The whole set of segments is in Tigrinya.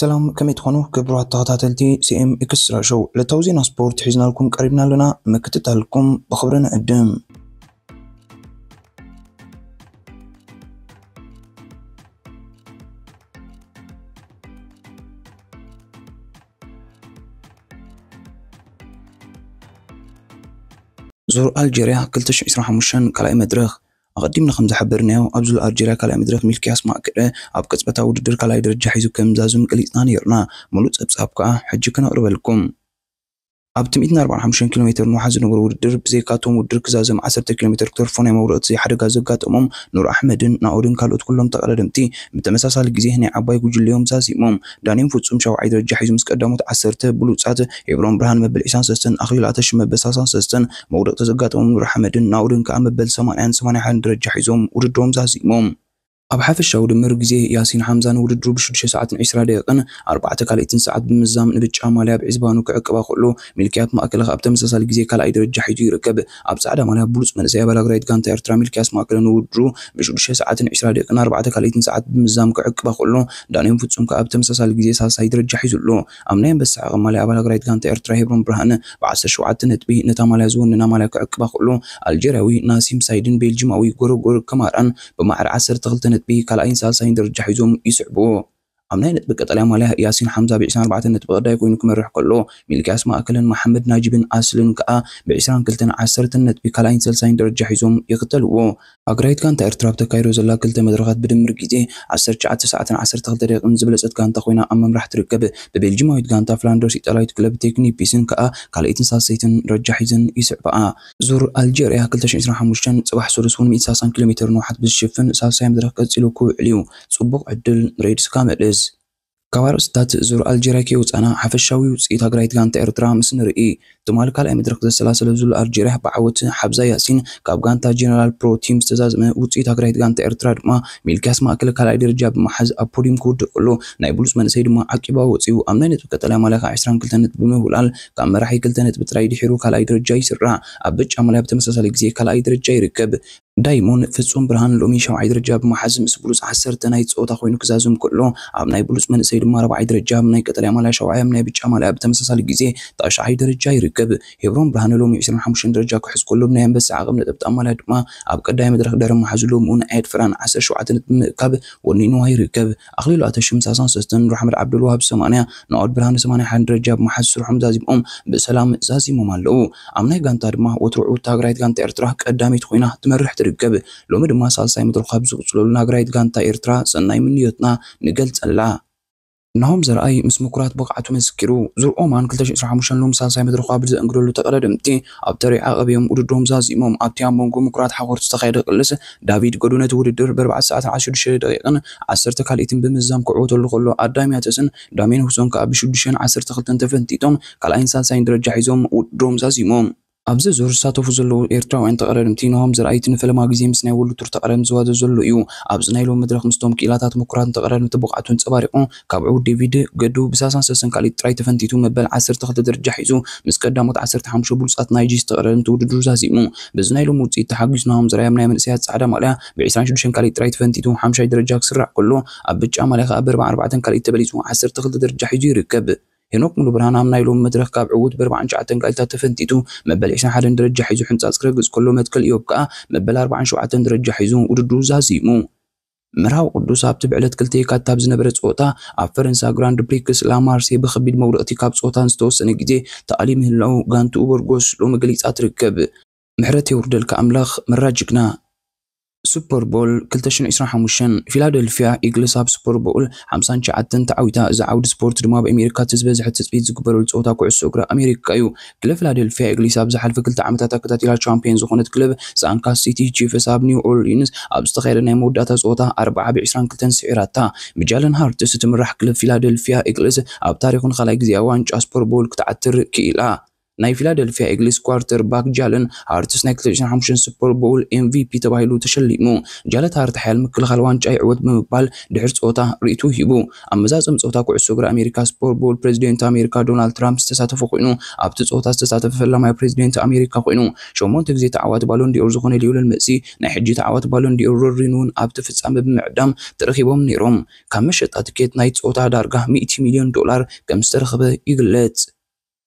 ሰላም፣ ከመይ ትኾኑ ክቡራት ተኸታተልቲ ሲ ኤም ኤክስትራ ሾው? ዕለታዊ ዜና ስፖርት ሒዝናልኩም ቀሪብና ኣለና፣ ምክትታልኩም ብኽብሪ ንዕድም። ዙር ኣልጀርያ ክልተ ሽሕ ዕስራን ሓሙሽተን ካልኣይ መድረኽ። ኣቐዲምና ከም ዝሓበርናዮ፣ ኣብ ዙር ኣልጀርያ ካልኣይ መድረኽ ሚልክያስ ማእከለ ኣብ ቅጽበታዊ ውድድር ካልኣይ ደረጃ ሒዙ ከም ዛዝም ገሊጽና ነይርና። ሙሉእ ጸብጻብ ከኣ ሕጂ ክነቕርበልኩም። ኣብቲ ሚእትን ኣርባዓን ሓሙሽተን ኪሎ ሜትር ንውሓት ዝነበሩ ውድድር፣ ብዘይካቶም ውድድር ክዛዘም ዓሰርተ ኪሎ ሜትር ክተርፎ ናይ መውደቕቲ ሓደጋ ዘጋጠሞም ኑር ኣሕመድን ናኦድን ካልኦት ኩሎም ተቐዳደምቲ ብተመሳሳሊ ግዜ ናይ ዓባይ ጉጅለኦም ዛዚሞም። ዳንኤል ፍጹም ሻውዓይ ደረጃ ሒዙ ምስ ቀዳሞት ዓሰርተ ብሉጻት ሄብሮን ብርሃን መበል ዕስራን ሰለስተን፣ ኣኽሊሉ ኣተሽ መበል ሰላሳን ሰለስተን፣ መውደቕቲ ዘጋጠሞም ኑር ኣሕመድን ናኦድን ከኣ መበል ሰማንያን ሰማንያን ሓደን ደረጃ ሒዞም ውድድሮም ዛዚሞም። ኣብ ሓፈሻዊ ድምር ግዜ ያሲን ሓምዛ ንውድድሩ ብሽዱሽተ ሰዓትን ዕስራ ደቂቕን ኣርባዕተ ካልኢትን ሰዓት ብምዛም ንብጫ ማልያ ብዕዝባኑ ክዕቅባ ከሎ፣ ሚልክያት ማእከለ ከኣ ብተመሳሳሊ ግዜ ካልኣይ ደረጃ ሒዙ ይርከብ። ኣብ ጻዕዳ ማልያ ብሉጽ መንእሰይ ኣባል ኣግራይት ጋንታ ኤርትራ ሚልክያስ ማእከለ ንውድድሩ ብሽዱሽተ ሰዓትን ዕስራ ደቂቕን ኣርባዕተ ካልኢትን ሰዓት ብምዛም ክዕቅባ ከሎ፣ ዳንኤል ፍጹም ከኣ ብተመሳሳሊ ግዜ ሳልሳይ ደረጃ ሒዙ ኣሎ። ኣብ ናይ ኣንበሳ ዓቐብ ማልያ ኣባል ኣግራይት ጋንታ ኤርትራ ሄብሮን ብርሃነ ብዓሰርተ ሸውዓተ ነጥቢ ነታ ማልያ ዝወነና ማልያ ክዕቅባ ከሎ፣ ኣልጀርያዊ ናሲም ሳይድን ቤልጂማዊ ጎረጎር ከማራን ብማዕረ ዓሰርተ ክልተ ነጥቢ ካልኣይን ሳልሳይን ደረጃ ሒዞም ይስዕብዎ። ኣብ ናይ ነጥቢ ቀጠልያ ማልያ ያሲን ሓምዛ ብዕስራን ኣርባዕተን ነጥቢ ቀዳይ ኮይኑ ክመርሕ ከሎ፣ ሚልክያስ ማእከለን መሓመድ ናጂብን ኣስልን ከኣ ብዕስራን ክልተን ዓሰርተን ነጥቢ ካልኣይን ሳልሳይን ደረጃ ሒዞም ይኽተልዎ። ኣግራይት ጋንታ ኤርትራ ኣብ ተካይዶ ዘላ ክልተ መድረኻት ብድምር ግዜ ዓሰርተ ትሽዓተ ሰዓትን ዓሰርተ ክልተ ደቂቕን ዝበለጸት ጋንታ ኮይና ኣብ ምምራሕ ትርከብ። ብቤልጂማዊት ጋንታ ፍላንደርስ ኢጣልያዊት ክለብ ቴክኒክ ፒስን ከኣ ካልኣይትን ሳልሰይትን ደረጃ ሒዘን ይስዕብኣ። ዙር ኣልጀርያ ክልተ ሽሕ ዕስራን ሓሙሽተን ጽባሕ ሰሉስ እውን ሚእቲ ሰላሳን ኪሎ ሜትር ንውሓት ብዝሽፍን ሳልሳይ መድረኽ ቀጺሉ ክውዕል እዩ። ጽቡቕ ዕድል ንሬድስ ካመልስ። ካብ ኣርእስታት ዙር ኣልጀርያ ከይወጻና፣ ሓፈሻዊ ውጽኢት ኣግራይት ጋንታ ኤርትራ ምስ ንርኢ፣ ትማል ካልኣይ መድረኽ ዘሰላሰለ ዙር ኣልጀርያ ብዓወት ሓብዛ ያሲን ካብ ጋንታ ጀነራል ፕሮ ቲም ዝተዛዘመ ውጽኢት ኣግራይት ጋንታ ኤርትራ ድማ ሚልክያስ ማእከለ ካልኣይ ደረጃ ብምሓዝ ኣብ ፖዲየም ክውድእ ከሎ፣ ናይ ብሉጽ መንእሰይ ድማ ዓቂባ ወጺኡ። ኣብ ናይ ነጥቢ ቀጠልያ ማልያ ከኣ ዕስራን ክልተን ነጥቢ ብምውላል ካብ መራሒ ክልተ ነጥቢ ጥራይ ድሒሩ ካልኣይ ደረጃ ይስራዕ። ኣብ ብጫ ማልያ ብተመሳሳሊ ግዜ ካልኣይ ደረጃ ይርከብ። ዳይሞን ፍጹም ብርሃን ሎሚ ሻውዓይ ደረጃ ብምሓዝ ምስ ብሉጽ ዓሰርተ ናይ ጸወታ ኮይኑ ክዛዝም ከሎ፣ ኣብ ናይ ብሉጽ መንእሰይ ድማ ራብዓይ ደረጃ፣ ኣብ ናይ ቀጠልያ ማልያ ሻውዓይ፣ ኣብ ናይ ብጫ ማልያ ብተመሳሳሊ ግዜ ታሽዓይ ደረጃ ይርከብ። ሄብሮን ብርሃነ ሎሚ ዕስራን ሓሙሽተን ደረጃ ክሕዝ ከሎ፣ ብናይ ኣንበሳ ዓቕብ ነጥብ ጣብ ማልያ ድማ ኣብ ቀዳይ መድረኽ ደረም መሓዙ ሎሚ እውን ኣየድፍራን ዓሰርተ ሸውዓተ ነጥቢ ብምእካብ ወኒንዋ ይርከብ። ኣኽሊሉ ኣተሽም ሰላሳን ሰለስተን፣ ኑር ኣሕመድ ዓብዱልዋሃብ ሰማንያ፣ ናኦድ ብርሃነ ሰማንያን ሓደን ደረጃ ብምሓዝ ስርሖም ዛዚሞም ብሰላም ዛዚሞም ኣለዉ። ኣብ ናይ ጋንታ ድማ ወትሩ ዕውት ሃገራዊት ጋንታ ኤርትራ ቀዳመይቲ ኮይና ትመርሕ ትርከብ። ሎሚ ድማ ሳልሳይ መድረኽ ኣብ ዝቕጽለሉ ንሃገራዊት ጋንታ ኤርትራ ሰናይ ምንዮትና ንገልጸላ። ናሆም ዘርኣይ ምስ ምኩራት ብቕዓቱ መስኪሩ። ዙር ኦማን ክልተ ሽሕ ዕስራን ሓሙሽተን ሎሚ ሳልሳይ መድረኹ ኣብ ዘእንግደሉ ተቐዳደምቲ ኣብ ተሪር ዓቐብ እዮም ውድድሮም ዛዚሞም። ኣብቲ ኣብ መንጎ ምኩራት ሓኾርቲ ዝተኻየደ ቅልስ፣ ዳቪድ ጎዱ ነቲ ውድድር ብኣርባዕተ ሰዓትን ዓሰርተ ሽዱሽተ ደቂቕን ዓሰርተ ካልኢትን ብምዝዛም ክዕወተሉ ከሎ፣ ኣዳም ያተስን ዳሜን ሁሶን ከኣ ብሽዱሽተን ዓሰርተ ክልተን ተፈንጢጦም ካልኣይን ሳልሳይን ደረጃ ሒዞም ውድድሮም ዛዚሞም። ኣብዚ ዙር ዝሳተፉ ዘለዉ ኤርትራውያን ተቐዳደምቲ ናሆም ዘርኣይ እቲ ንፈለማ ግዜ ምስ ናይ ወርልድ ቱር ተቐዳደምቲ ዝዋዘ ዘሎ እዩ። ኣብዚ ናይ ሎሚ መድረኽ ምስቶም ክኢላታት ምኩራትን ተቐዳደምቲ ብቕዓቱ ኣንጸባሪቑ፣ ካብ ዕዉት ዴቪድ ገዱ ብሳልሳን ሰለስተን ካልኢት ጥራይ ተፈንቲቱ መበል ዓሰርተ ክልተ ደረጃ ሒዙ ምስ ቀዳሞት ዓሰርተ ሓሙሽተ ብሉጻት ናይ ጂስ ተቐዳደምቲ ውድድሩ ዛዚሙ። በዚ ናይ ሎሚ ውጽኢት ተሓጒስ ናሆም ዘርኣይ ኣብ ናይ መንእሰያት ጻዕዳ ማልያ ብዕስራን ሽዱሽተን ካልኢት ጥራይ ተፈንቲቱ ሓምሻይ ደረጃ ክስራዕ ከሎ፣ ኣብ ብጫ ማልያ ከኣ ብኣርባዓን ኣርባዕተን ካልኢት ተበሊጹ ዓሰርተ ክልተ ደረጃ ሒዙ ይርከብ። ሄኖክ ሙሉብርሃን ኣብ ናይ ሎሚ መድረኽ ካብ ዕዉት ብኣርባዓን ትሽዓተን ካልኢታት ተፈንቲቱ መበል ዕስራን ሓደን ደረጃ ሒዙ ሕንጻጽ ክረግጽ ከሎ፣ መትከል ኢዮብ ከኣ መበል ኣርባዓን ሸውዓተን ደረጃ ሒዙ ውድድሩ ዛዚሙ። መርሃዊ ቅዱስ ኣብቲ ብዕለት ክልተ የካቲት ኣብ ዝነበረ ጸወታ ኣብ ፈረንሳ ግራንድ ፕሪክስ ላማርሴ ብኸቢድ መውደቕቲ ካብ ጸወታ ንዝተወሰነ ግዜ ተኣልዩ ምህላዉ ጋንትኡ በርጎስ ሎሚ ገሊጻ ትርከብ። ምሕረት የውርደልካ ኣምላኽ መራ ጅግና። ሱፐር ቦል ክልተ ሽሕን ዕስራን ሓሙሽተን፣ ፊላደልፊያ ኢግልስ ኣብ ሱፐር ቦል ሓምሳን ትሽዓተን ተዓዊታ። እዚ ዓውዲ ስፖርት ድማ ኣብ ኣሜሪካ እቲ ዝበዝሐ ትጽቢት ዝግበረሉ ጸወታ ኩዕሶ እግሪ ኣሜሪካ እዩ። ክለብ ፊላደልፊያ ኢግልስ ኣብ ዝሓለፈ ክልተ ዓመታት ኣከታቲላ ቻምፒዮን ዝኾነት ክለብ ሳንካስ ሲቲ ቺፍስ ኣብ ኒው ኦርሊንስ ኣብ ዝተኻየደ ናይ መወዳእታ ጸወታ ኣርብዓ ብዕስራን ክልተን ስዒራታ። ብጃለን ሃርትስ እትምራሕ ክለብ ፊላደልፊያ ኢግልስ ኣብ ታሪኹ ንኻልኣይ ግዜ ኣብ ዋንጫ ሱፐር ቦል ክትዓትር ክኢላ። ናይ ፊላደልፊያ ኢግልስ ኳርተር ባክ ጃለን ሃርትስ ናይ ክልተ ሽሕን ሓሙሽተን ሱፐር ቦል ኤም ቪ ፒ ተባሂሉ ተሸሊሙ። ጃለት ሃርት ሓያል ምክልኻል ዋንጫ ይዕወት ብምባል ድሕሪ ጸወታ ርእይቱ ሂቡ። ኣብ መዛዘም ጸወታ ኩዕሶ እግሪ ኣሜሪካ ሱፐር ቦል ፕሬዚደንት ኣሜሪካ ዶናልድ ትራምፕ ዝተሳተፈ ኮይኑ ኣብቲ ጸወታ ዝተሳተፈ ፈላማይ ፕሬዚደንት ኣሜሪካ ኮይኑ ሸሞንተ ግዜ ተዓዋቲ ባሎን ዲኦር ዝኾነ ሊዮነል መሲ ናይ ሕጂ ተዓዋቲ ባሎን ዲኦር ሮድሪን እውን ኣብቲ ፍጻመ ብምዕዳም ተረኺቦም ነይሮም። ካብ መሸጣ ትኬት ናይ ጸወታ ዳርጋ ሚእቲ ሚልዮን ዶላር ከም ዝተረኸበ ይግለጽ።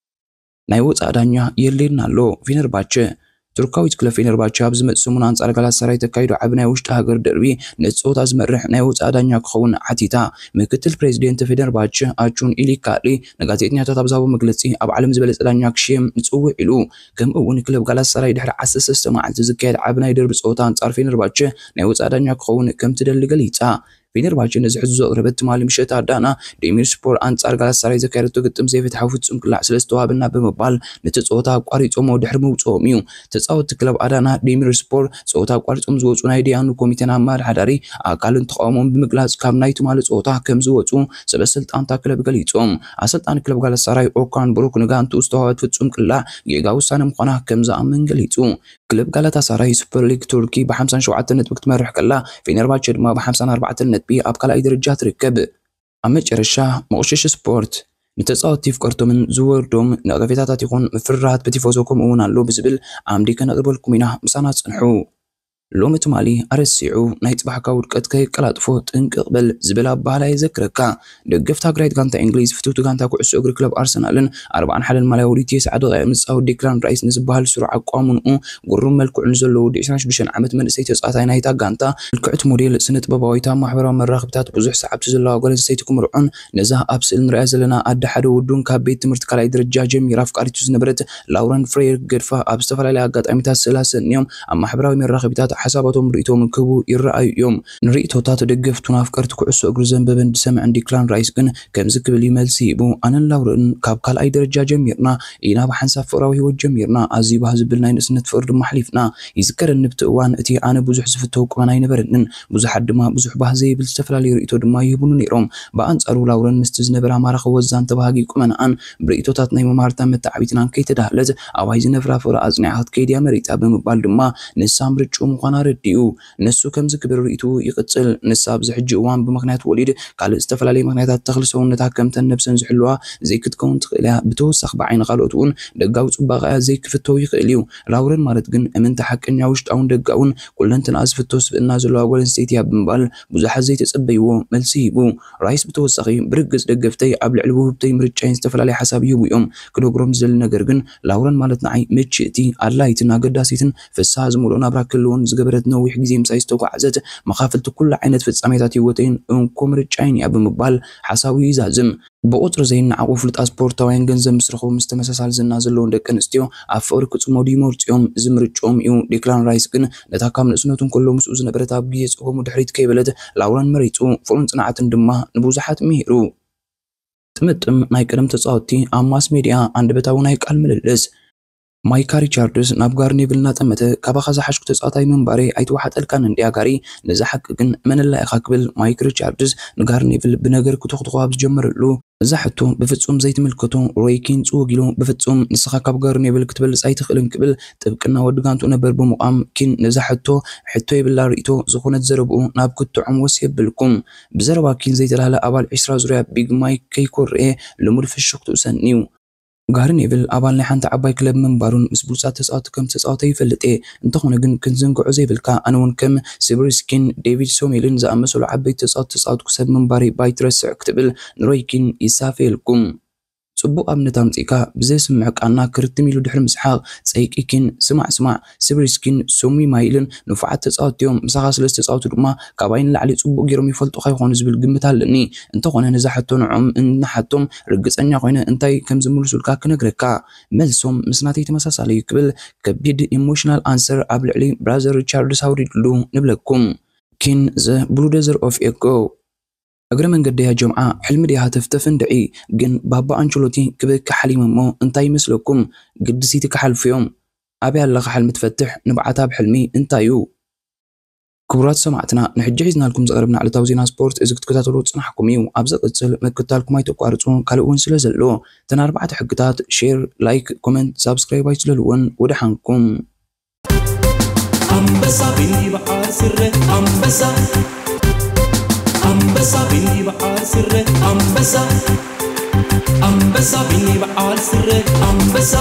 ናይ ወጻእ ዳኛ የድልየና ኣሎ። ፌነርባቸ ቱርካዊት ክለብ ፌነርባቸ ኣብ ዝመጽእ ሰሙን ኣንጻር ጋላታሳራይ ተካይዶ ዓቢ ናይ ውሽጢ ሃገር ደርቢ ነቲ ጸወታ ዝመርሕ ናይ ወጻእ ዳኛ ክኸውን ሓቲታ። ምክትል ፕሬዚደንት ፌነርባቸ ኣቹን ኢሊካሊ ንጋዜጠኛታት ኣብ ዝሃቦ መግለጺ ኣብ ዓለም ዝበለጸ ዳኛ ክሽየም ንጽውዕ ኢሉ። ከምኡ እውን ክለብ ጋላታሳራይ ድሕሪ ዓሰርተ ሰለስተ መዓልቲ ዝካየድ ዓቢ ናይ ደርቢ ጸወታ ኣንጻር ፌነርባቸ ናይ ወጻእ ዳኛ ክኸውን ከም ትደሊ ገሊጻ። ፌነርባቸ ነዚ ሕቶ ዘቕረበት ትማሊ ምሸት ኣዳና ዴሚር ስፖር ኣንጻር ጋላታሳራይ ዘካየደቶ ግጥም ዘይፍትሓዊ ፍጹም ቅላዕ ስለ ዝተዋህበና ብምባል ነቲ ጸወታ ኣቋሪጾሞ ድሕሪ ምውጽኦም እዩ። ተጻወትቲ ክለብ ኣዳና ዴሚር ስፖር ጸወታ ኣቋሪጾም ዝወጹ ናይ ዲያኑ ኮሚቴን ኣመሓዳሪ ኣካልን ተቓውሞም ብምግላጽ ካብ ናይ ትማሊ ጸወታ ከም ዝወጹ ሰበ ስልጣን እታ ክለብ ገሊጾም። ኣሰልጣኒ ክለብ ጋላታሳራይ ኦካን ብሩክ ንጋንቱ ዝተዋህበት ፍጹም ቅላዕ ጌጋ ውሳነ ምዃና ከም ዝኣምን ገሊጹ። ክለብ ጋላታሳራይ ሱፐር ሊግ ቱርኪ ብ ሓምሳን ሸውዓተን ነጥቢ ክትመርሕ ከላ ፌነርባቸ ድማ ብ ሓምሳን ኣርባዕተን ነጥቢ ኣብ ካልኣይ ደረጃ ትርከብ። ኣብ መጨረሻ መቑሸሽ ስፖርት ንተጻወትቲ ፍቀርቶምን ዝወርዶም ነቐፌታታት ይኹን ምፍርራሃት ብቲፎዞ ከምኡ እውን ኣሎ ብዝብል ዓምዲ ከነቕርበልኩም ኢና። ምሳና ጽንሑ። ሎሚ ትማሊ ኣረሲዑ ናይ ጽባሕካ ውድቀት ከየቀላጥፎ ጥንቅቕ በል ዝብል ኣባህላ የዘክረካ። ደገፍቲ ሃገራዊት ጋንታ እንግሊዝ ፍትውቲ ጋንታ ኩዕሶ እግሪ ክለብ ኣርሰናልን ኣርባዓን ሓደን ማልያ ውድይቲ የስዓ ደቂቕ ምጻው ዲክላን ራይስ ንዝበሃል ስሩዕ ኣቋምንኡ ግሩም መልክዑ ንዘለዎ ወዲ ዕስራን ሽዱሽተን ዓመት መንእሰይ ተጻዋታይ ናይታ ጋንታ ምልክዕቲ ሞዴል ስነ ጥበባዊታ ማሕበራዊ መራኸብታት ብዙሕ ሰዓብቲ ዘለዋ ጓል ኣንስተይቲ ክምርዖን ነዛ ኣብ ስእሊ ንሪኣ ዘለና ኣደ ሓደ ውዱን ካብ ቤት ትምህርቲ ካልኣይ ደረጃ ጀሚራ ኣፍቃሪቱ ዝነበረት ላውረን ፍሬየር ክገድፋ ኣብ ዝተፈላለያ ኣጋጣሚታት ስእላ ሰንዮም ኣብ ማሕበራዊ መራኸቢታት ሓሳባቶም ርእይቶምን ክህቡ ይረኣዩ እዮም። ንርእይቶታት ደገፍቱን ኣፍቀርቲ ኩዕሶ እግሪ ዘንበበን ዝሰምዐን ዲክላን ራይስ ግን ከምዚ ክብል እዩ መልሲ ሂቡ። ኣነን ላውረን ካብ ካልኣይ ደረጃ ጀሚርና ኢና ብሓንሳብ ፍቕራዊ ህይወት ጀሚርና። ኣዝዩ ባህ ዝብል ናይ ንእስነት ፍቕሪ ድማ ኣሕሊፍና። ይዝከረኒ ብቲ እዋን እቲ ኣነ ብዙሕ ዝፍተው ቁመና ኣይነበረንን። ብዙሓት ድማ ብዙሕ ባህ ዘይብል ዝተፈላለየ ርእይቶ ድማ ይህቡኒ ነይሮም። ብኣንጻሩ ላውረን ምስቲ ዝነበራ ማራኺ ወዛን ተባሃጊ ቁመናኣን ብርእይቶታት ናይ መማርታን መተዓቢትናን ከይተዳህለት ኣባይ ዝነፍራ ፍቕሪ ኣጽኒዓ ክትከይድ እያ መሪጻ ብምባል ድማ ንሳ ምርጭኡ ምዃና ኣረዲኡ። ንሱ ከምዚ ክብል ርእይትኡ ይቕጽል። ንሳ ኣብዚ ሕጂ እዋን ብምኽንያት ወሊድ ካልእ ዝተፈላለየ ምኽንያታት ተኽሊ ሰውነታ ከምተን ነብሰን ዝሕልዋ ዘይክትከውን ትኽእል እያ። ብተወሳኺ ብዓይኒ ካልኦት እውን ደጋዊ ጽባቐኣ ዘይክፍተው ይኽእል እዩ። ላውረን ማለት ግን እምንታ ሓቀኛ ውሽጣውን ደጋውን ኩለንትንኣ ዝፍቶ ስብእና ዘለዋ ጓል ኣንስተይቲ እያ ብምባል ብዙሓት ዘይተጸበይዎ መልሲ ሂቡ። ራይስ ብተወሳኺ ብርግጽ ደገፍተይ ኣብ ልዕሊ ውህብተይ ምርጫይን ዝተፈላለየ ሓሳብ ይህቡ እዮም። ክነግሮም ዝደሊ ነገር ግን ላውረን ማለት ንዓይ ምችእቲ፣ ኣድላይትን ኣገዳሲትን ፍስሃ ዝመልኦ ናብራ ክህልወን ዝገበረት ነዊሕ ግዜ ምሳይ ዝተጓዓዘት መኻፍልቲ ኩሉ ዓይነት ፍጻሜታት ህይወተይን እንኮ ምርጫይን እያ ብምባል ሓሳቡ ይዛዝም። ብቑጽሪ ዘይነዓቑ ፍሉጣት ስፖርታውያን ገንዘብ ምስ ረኸቡ ምስ ተመሳሳሊ ዝና ዘለወን ደቂ ኣንስትዮ ኣብ ፍቕሪ ክጽመዱ ይመርጹ እዮም። እዚ ምርጭኦም እዩ። ዴክላን ራይስ ግን ነታ ካብ ንእስነቱ እንከሎ ምስኡ ዝነበረት ኣብ ግዜ ጸገሙ ድሕሪት ከይበለት ላውረን መሪጹ። ፍቕርን ጽንዓትን ድማ ንብዙሓት ምሂሩ። ጥምጥም ናይ ቀደም ተጻወትቲ ኣብ ማስ ሜድያ ኣንደበታዊ ናይ ቃል ምልልስ። ማይካ ሪቻርድስ ናብ ጋሪ ኔቪል እናጠመተ፣ "ካባኻ ዝሓሽኩ ተጻዋታይ ምንባረይ ኣይተዋሓጠልካን እንድያ ጋሪ፣ ነዛ ሓቂ ግን እመነላ ኢኻ" ክብል ማይክ ሪቻርድስ ንጋሪ ኔቪል ብነገር ክትኹትኹ ኣብ ዝጀመረሉ፣ እዛ ሕቶ ብፍጹም ዘይትምልከቶ ሮይ ኪን ጽውግ ኢሉ፣ "ብፍጹም ንስኻ ካብ ጋሪ ኔቪል ክትበልጽ ኣይትኽእልን" ክብል ጥብቅና ወዲ ጋንቱ ነበር ብምቋም፣ ኪን ነዛ ሕቶ ሕቶ የብላ ርእይቶ ዝኾነት ዘረብኡ ናብ ክትዖም ወስ የብልኩም። ብዘረባ ኪን ዘይተላህለ ኣባል ዕስራ ዙርያ ቢግ ማይክ ከይኮርኤ ልሙድ ፍሽኽትኡ ሰንዩ። ጋሪ ኔቪል ኣባል ናይ ሓንቲ ዓባይ ክለብ ምንባሩን ምስ ብሉጻት ተጻወትቲ ከም ዝተጻወተ ይፈልጥ እየ። እንተኾነ ግን ክንዝንግዖ ዘይብልካ፣ ኣነ እውን ከም ሲብሪስኪን፣ ዴቪድ ሶሜልን ዝኣመሰሉ ዓበይቲ ተጻወትቲ ተጻወትኩ ሰብ ምንባረይ ባይትረስዕ ክትብል ንሮይ ኪን ይሳፈየልኩም። ጽቡቕ ኣብነት ኣምጺእካ፣ ብዘስምዕ ቃና ክርትም ኢሉ ድሕሪ ምስሓቕ፣ ጸይቂ ኪን፣ ስማዕ ስማዕ፣ ሲብሪስኪን፣ ሶሚ ማይልን ንፉዓት ተጻወትቲ እዮም። ምሳኻ ስለ ዝተጻወቱ ድማ ካባይ ንላዕሊ ጽቡቕ ገይሮም ይፈልጡኻ ይኾኑ ዝብል ግምት ኣለኒ። እንተኾነ ነዛ ሕቶ ንዕኦም እንሓቶም ርግጸኛ ኮይነ እንታይ ከም ዝምልሱልካ ክነግረካ። መልሶም ምስ ናተይ ተመሳሳሊ እዩ ክብል ከቢድ ኢሞሽናል ኣንሰር ኣብ ልዕሊ ብራዘር ሪቻርድስ ኣውሪድሉ ንብለኩም። ኪን ዘ ብሉ ደዘር ኦፍ ኤጎ። እግረ መንገደይ ያ ጀምዓ፣ ሕልሚ ድያ ሃተፍተፍ እንድዒ፣ ግን ባባ ኣንቸሎቲ ክበኪ ሓሊመ እሞ እንታይ ይመስለኩም? ግድሲቲ ክሓልፉ እዮም። ኣበይ ኣለኻ ሕልሚ ትፈትሕ? ንብዓት ኣብ ሕልሚ እንታይ እዩ? ክቡራት ሰማዕትና፣ ንሕጂ ሒዝናልኩም ዝቐረብና ዕለታዊ ዜና ስፖርት እዚ ክትከታተሉ ጽናሕኩም እዩ። ኣብ ዝቕጽል ምክትታልኩም ኣይተቋርጹ፣ ካልእ እውን ስለ ዘሎ፣ እተን ኣርባዕተ ሕግታት፣ ሼር፣ ላይክ፣ ኮመንት፣ ሳብስክራይብ ኣይትለልወን። ወደ ሓንኩም። ኣንበሳ ቢኒ በዓል ስረ ኣንበሳ፣ ኣንበሳ ቢኒ በዓል ስረ ኣንበሳ፣ ኣንበሳ ቢኒ በዓል ስረ ኣንበሳ።